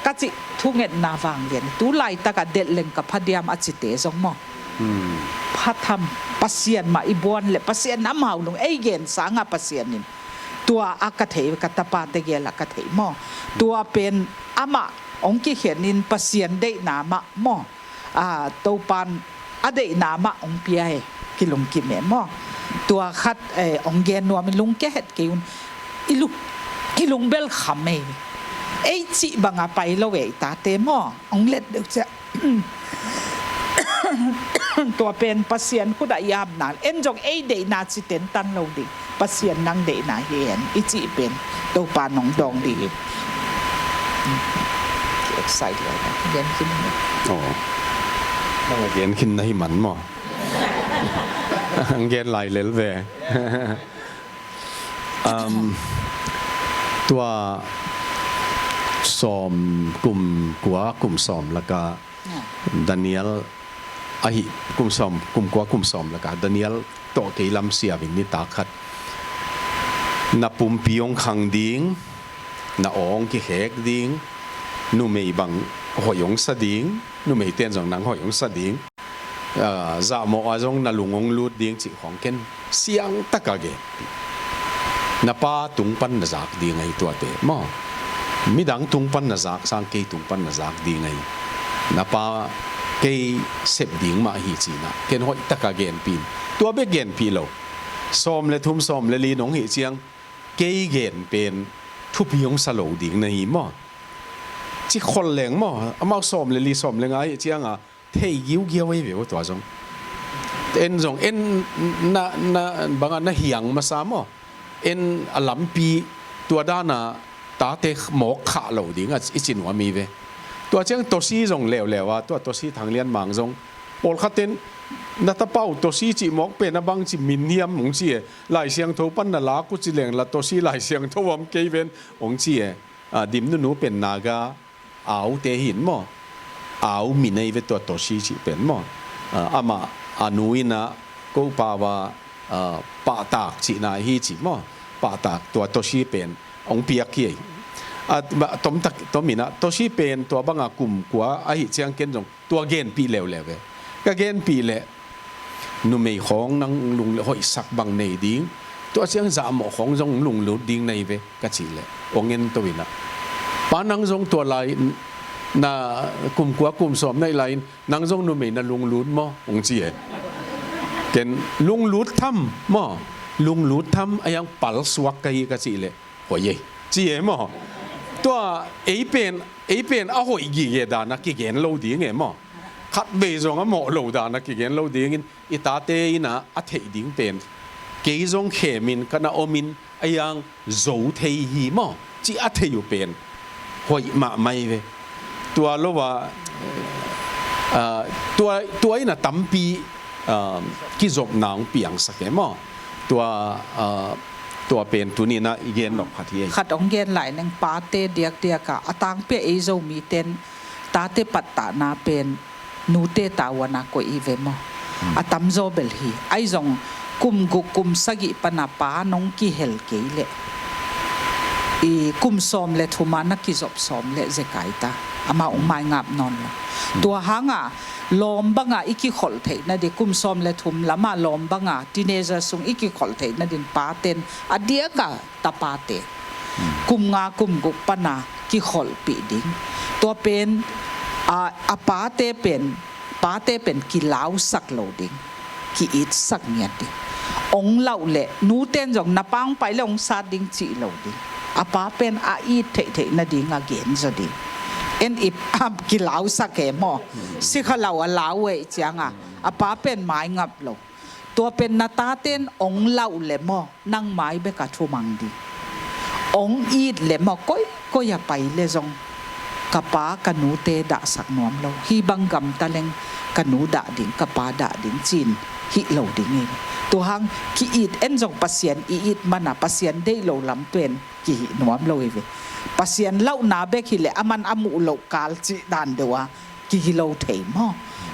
Ka cih thungetna vanglian tu laitakah delhleng ka phadiam a cite zong maw? Phatham, Pasian mah i buan le Pasian amau lung ei gen sangah Pasian in tua a ka thei, ka tapate gelah ka thei maw? Tua pen amah hong kikhenin Pasian deihna mah maw? Topan a deihna mah hong pia e, kilungkim e maw? Tua khat hong gen nuam, i lungkia het kei un. I lung, i lung bel kham e. Ei cih banga pai lo e i tate maw? Hong let deuh ciah. Tua pen Pasian khutah i apna, en zong ei deihna ci tentan lo ding, Pasian nang deihna hi hen i cih pen Topa nong dawng ding hi. Ki excite lo, gen khin hi. Nang a gen khin na hi man maw? Ang gen lai lel ve. Tua sawm, kum kua kum sawm lakah Daniel ahi, kum sawm, kum kua kum sawm lakah Daniel tawh kei lam siavin nitak khat na pumpi hong khang ding, na aw hong kikhek ding, numei bang hoih hong sa ding, numei ten zong nang hoih hong sa ding, zahmawh a zong na lung hong lut ding cih khawng ken siangtaka gen. Na pa tung pan na zak ding ahi tuate maw? Midang tung pan na zak sang kei tung pan na zak ding ahi. Na pa kei sep ding mah hi cinah ken hoihtaka genpih in. Tua bek genpih lo, sawm le thum sawm le li nong hih ciang kei gen pen thupi hong sa lo ding na hi maw? Ci khol leng maw? Amau sawm le li sawm le nga hih cianga thei giugiau ei ve uh tua zong. En zong en na, na banga na hiang masa maw? En a lampi tua dana tate mawk khah lo ding a i ci nuam hi ve. Tua ciang Tosi zong leuleu a, tua Tosi Thanglian Mang zong pawlkhat ten na tapa uh Tosi cih mawk pen a bangci min hiam hong ci e. Lai Siangtho pan na lak uh ci leng la Tosi Lai Siangtho om kei ven hong ci e. Dim Nunu pen Naga Aute hin maw? Au min ei ve tua Tosi cih pen maw? Amah a nu inah ko pau a pahtak cihna hi cih maw? Pahtak tua Tosi pen hong piak hi ei. Tomtak tominah Tosi pen tua banga kum kua ahih ciang ken zong tua genpih leuleu ve. Ka genpih leh numei khawng nang lung hoihsak bang nei ding, tua ciang zahmawh khawng zong lunglut ding nei ve ka cih leh hong en to inah, pa nang zong tua lai na kum kua kum sawm naih lai-in nang zong numei na lunglut maw? Hong ci e. Ken lunglut tham maw? Lunglut tham a iang pal suak ka hi ka cih leh hoih ei ci e maw? Tua ei pen, ei pen a hoih gige dana kigen lo ding e maw? Khatvei zong a mawh lo dana kigen lo dingin i tate inah a theih ding pen kei zong khemin ka na omin a iang zo thei hi maw? Cih a thei uh pen hoih mahmah hi ve. Tua lo a tua, tua inah tampi kizopna hong piangsak e maw? Tua tua pen tuninah i gen nop khat hi ei. Khat hong gen lai neng, pate diakdiakah a tangpi a ei Zomiten tate pattahna pen nute tavuana koih i ve maw? A tamzaw bel hi. Ahi zong kum guk kum sagih pana pa nong kihel kei leh i kum sawm le thuma na kizop sawm leh zekai ta, amau hong maingap nawn lo. Tua hanga lawm banga i kikholh theih nading, kum sawm le thum lama lawm banga teenager sung i kikholh theih nading paten a diaka tapate kum nga kum guk pana kikholhpih ding. Tua pen a pate pen, pate pen kilausak lo ding, ki-itsak ngiat ding. Hong lauh leh nuten zong na pa hong pai leh hong sat ding cih lo ding. A pa pen a it theihtheih nadinga genzaw ding. En ip a kilausak e maw? Sikhalau a lau e cianga a pa pen maingap lo. Tua pen na taten hong lauh le maw, nang mai beka thumang ding. Hong it le maw, koikoi a pai le zong ka pa ka nute dahsak nuam lo. Hih bang gamta leng ka nu dah ding, ka pa dah ding ci-in hih lo ding hi. Tua hang ki-it, en zong Pasian i it mana Pasian deih lo lam pen kihih nuam lo hi ve. Pasian lauhna bek hileh aman a muh loh kal cih dan deuh a kigilo thei maw?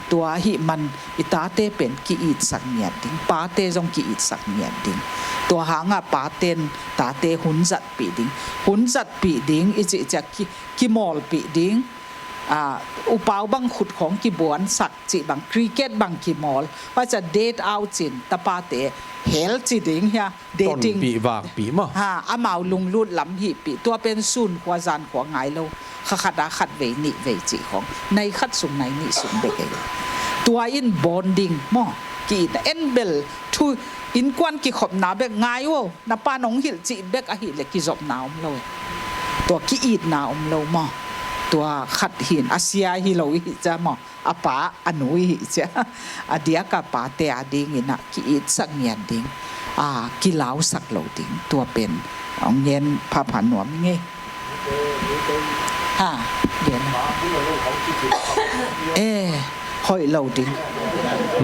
Tua ahih man i tate pen ki-itsak ngiat ding, pate zong ki-itsak ngiat ding. Tua hangah pate in tate hun zatpih ding. Hun zatpih ding i cih ciah ki, kimawlpih ding. Ah, upau bang khut khawng kibuansak cih bang, cricket bang kimawl, huacia date out cin tapate hel ci ding hia. Dating. Tonpih vakpih maw. Ha, amau lunglut lam hihpih. Tua pen sun khua zan khua ngai lo. Kha khat a khat vei nih vei cih khawng. Nai khat sung nai nih sung bek ei. Tua in bonding maw. Ki-itna en bel thu innkuan kikhopna bek ngai uh. Na pa nong hilh cih bek ahih leh kizopna om lo. Tua ki-itna om lo maw. Tua khat hin a sia hi lo i hih ciah maw. A pa, a nu i hih ciah. A diak a pate a dingin ah ki-itsak ngiat ding. A, kilausak lo ding. Tua pen. Ong gen phapha nuam i ngei. Ha, gen. Eh, hoih lo ding.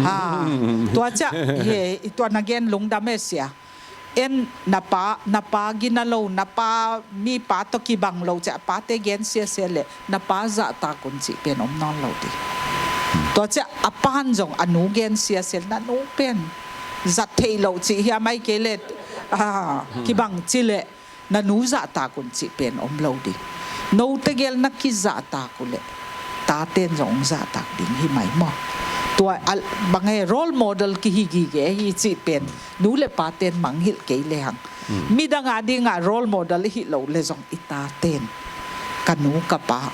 Ha, tua ciah, he, tua na gen lungdam e sia. En na pa, na pa gina lo, na pa mipa tawh kibang lo ciah, a pate gen siasia leh, na pa zahtak un cih pen om nawn lo ding. Tua ciah, a pan zong, a nu gen siasia leh, na nu pen zat theih loh cih hiam ai kei leh, ah, kibang ci leh, na nu zahtak un cih pen om lo ding. Note gel na kizahtak uh leh, taten zong zahtak ding hi mai maw. Tua, al, bang e role model kihi gige hi cih pen, nu le paten mangngilh kei lehang. Mm. Midang a dingah role model i hih loh leh zong i taten. Ka nu, ka pa.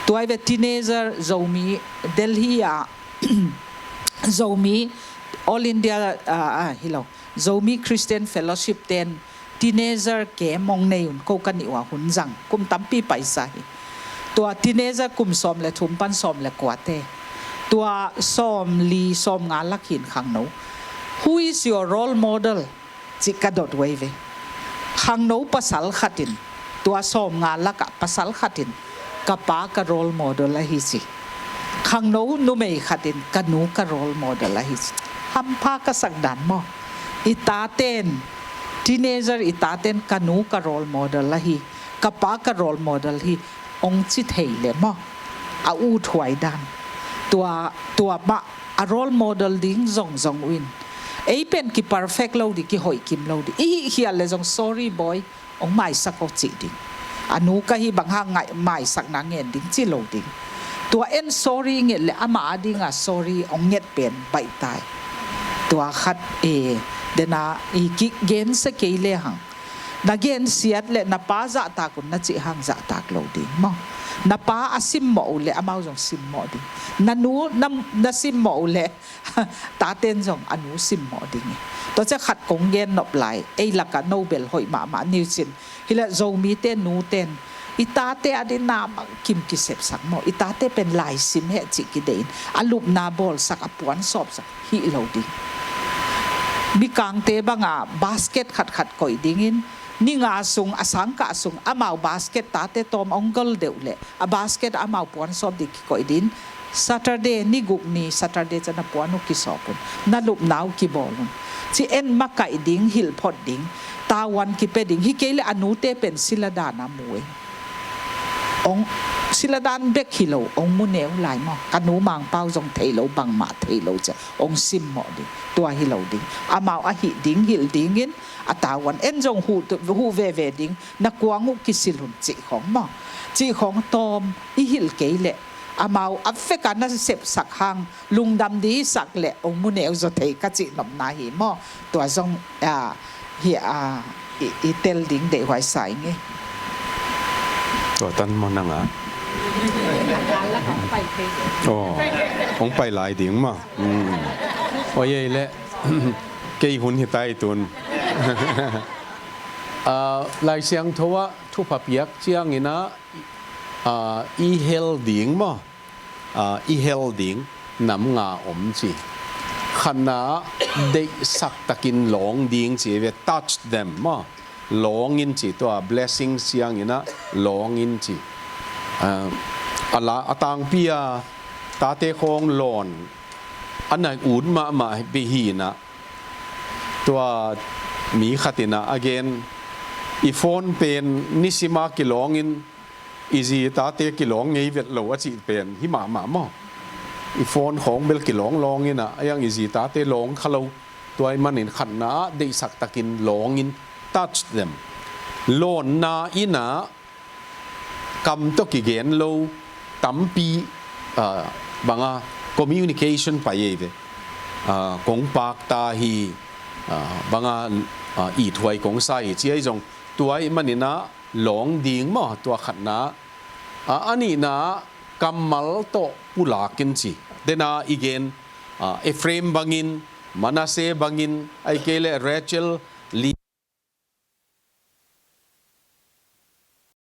Tua i ve teenager, Zomi, Delhi ah, Zomi, All India, ah, ah, hi lo. Zomi Christian Fellowship ten teenager camp ong nei un ko ka nih uh a hun zang. Kum tampi paisa hi. Tua teenager kum sawm le thum pan sawm le kuate. Tua sawm li sawm nga lak hin khangno. Who is your role model? Cih ka dot uh ei ve. Khangno pasal khatin, tua sawm nga lakah pasal khatin, ka pa ka role model ahi ci. Khangno numei khatin, ka nu ka role model ahi ci. Hampha ka sak dan maw. I taten, teenager i taten ka nu ka role model ahi, ka pa ka role model hi. Ong ci thei leh maw. A uthuai dan. Tua, tua mah a role model ding zongzong uh in. Ei pen ki perfect lo ding, kihoih kim lo ding. I hih khial leh zong sorry boy, ong maisak aw cih ding. A nu ka hi bang hang ngai, maisakna ngen ding ci lo ding. Tua en sorry nget leh amah a dinga sorry ong nget pen baihtai. Tua khat e, dena i kigensia kei lehang. Na gensiat leh na pa zahtak un na cih hang zahtak lo ding maw. Na pa a simmawh uh leh amau zong simmawh ding. Na nu na, na simmawh uh leh taten zong a nu simmawh ding hi. Tua ciah khat kong gen nop lai, ei lakah no bel hoih mahmah ni uh cin. Hi leh Zomite nuten i tate a ding na bang kim kisepsak maw. I tate pen laisim heh cih kideih in a lupna bawlsak, a puan sawpsak hih lo ding. Mikangte banga basket khatkhat koih dingin, ni nga sung, a sangkah sung, amau basket tate tawm ong gol deuh leh, a basket amau puan sawp ding kikoih ding. Saturday, ni guk ni, Saturday ciah na puan uh kisawp un, na lupna uh kibawl un. Ci en makaih ding, hilhphot ding, tavuan kipia ding, hi kei leh a nute pen sila dan a mu ei. Ong sila dan bek hi lo, ong mu neu lai maw. Ka nu Mangpau zong thei lo, bangmah thei lo ciah ong simmawh ding. Tua hi lo ding. Amau a hih ding hilh dingin, a tavuan en zong huh, huh veve ding, na kuang uh kisil un cih khawng maw. Cih khawng tawm i hilh kei leh, amau a veka na sepsak hang, lungdam ding i sak leh ong mu neu zaw thei ka cih nopna hi maw. Tua zong, a, hi, a, i, i tel ding deihhuai sa ing ei. Tua tan maw nang a. Oh, ong pai lai ding maw. Mm. Oi ei leh, kei hun hi tai tun. A, Lai Siangtho ah thupha piak ciangin ah, a, i hel ding maw. A, i hel ding nam nga om ci. Khatna ah deihsak takin lawng ding ci ve, touch them maw. Lawng in ci, tua blessing ciangin ah lawng in ci. A, a la, a tangpi a tate khawng lawn a na ut mahmah bek hi in ah, tua mi khat in ah a gen, i phone pen nisim a kilawng in, i zi i tate kilawng ngei vet lo a cih pen hi mahmah maw. i phone khawng bel kilawng lawng in ah, a iang i zi tate lawng kha lo. Tua ahih manin khatna ah deihsak takin lawng in, touch them. Lawnna in ah kam tawh kigen lo tampi, ah, banga communication pai ei ve. Ah, kong pakta hi, ah, banga, ah, ithuai kong sa hi ci ahi zong, tua ahih manin ah lawng ding maw, tua khatna. Ah, a nihna ah kammal tawh pulak in ci. Dena i gen, ah, Ephraim bangin, Manasseh bangin, ahih kei leh Rachel